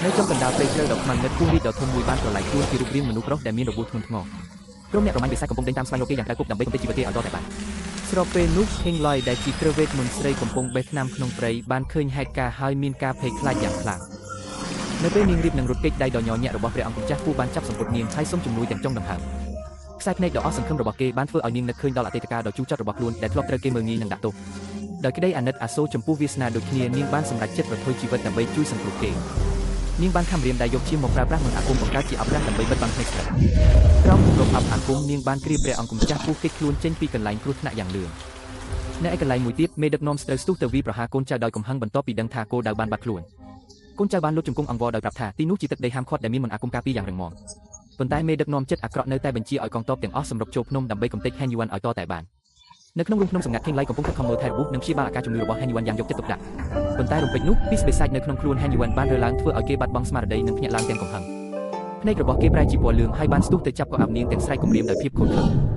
នៅចំកណ្ដាលព្រៃជ្រៅដ៏ខ្មៅងឹត ពស់រាជដ៏ធំមួយបានប្រឡាយខ្លួនជារូបរាងមនុស្សប្រុសដែលមានរបួសធ្ងន់ធ្ងរ ក្រុមអ្នកប្រមាញ់បិសាចកំពុងដេញតាមស្វែងរកគេយ៉ាងក្តៅគប់ ដើម្បីកម្ទេចជីវិតគេឲ្យដល់តែបាន។ ស្របពេលនោះ King Loi ដែលជាគ្រើវេទមន្តស្រីកំពុងបេះថ្នាំក្នុងព្រៃ បានឃើញហេតុការណ៍ហើយមានការភ័យខ្លាចយ៉ាងខ្លាំង។ នៅពេលនាងរៀបនឹងរត់គេច ដៃដ៏ញញាក់របស់ព្រះអង្គម្ចាស់ពូបានចាប់សម្ពុតនាង ហើយសុំជំនួយទាំងចុងដង្ហើម។ ខ្សែភ្នែកដ៏អស់សង្ឃឹមរបស់គេបានធ្វើឲ្យនាងនឹកឃើញដល់អតីតកាលដ៏ជូរចត់របស់ខ្លួន ដែលធ្លាប់ត្រូវគេមើលងាយនិងដាក់ទោស។ ដោយក្តីអាណិតអាសូរចំពោះវាសនាដូចគ្នា នាងបានសម្រេចចិត្តប្រថុយជីវិតដើម្បីជួយសង្គ្រោះគេ។ នាងបានខំរៀមដែលយកឈាមមកប្រើប្រាស់មន្តអាគមបង្កើតជាអប្រាសដើម្បីបិទបាំងភ្នែកស្រី។ ក្រោមគម្រប់អបអាគម នាងបានគ្រាព្រះអង្គម្ចាស់ពូគេចខ្លួនចេញពីកន្លែងគ្រោះថ្នាក់យ៉ាងលឿន។ នៅឯកន្លែងមួយទៀត មេដឹកនាំស្ត្រូវស្ទុះទៅវាប្រហារកូនចៅដោយកំហឹង បន្ទាប់ពីដឹងថាគោលដៅបានបាត់ខ្លួន។ កូនចៅបានលុតជង្គង់អង្វរដោយប្រាប់ថា ទីនោះជាទឹកដីហាមឃាត់ដែលមានមន្តអាគមការពារយ៉ាងរឹងមាំ ប៉ុន្តែមេដឹកនាំចិត្តអាក្រក់នៅតែបញ្ជាឲ្យកងទ័ពទាំងអស់សម្រុកចូលភ្នំដើម្បីកម្ទេចហេនយួនឲ្យតតែបាន។ នៅក្នុងរូងភ្នំសម្ងាត់ ខេងឡៃកំពុងខិតខំមើលថែរបួសនិងព្យាបាលអាការជំងឺរបស់ហេនយួនយ៉ាងយកចិត្តទុកដាក់ ប៉ុន្តែរំពេចនោះ ពីស្បិសាចនៅក្នុងខ្លួនហេនយួនបានរើឡើង ធ្វើឲ្យគេបាត់បង់ស្មារតីនិងភ្ញាក់ឡើងទាំងកំហឹង។ ភ្នែករបស់គេប្រែជាពណ៌លឿង ហើយបានស្ទុះទៅចាប់កអាប់នាងទាំងស្រែកគំរាមដោយភាពខូចខើ។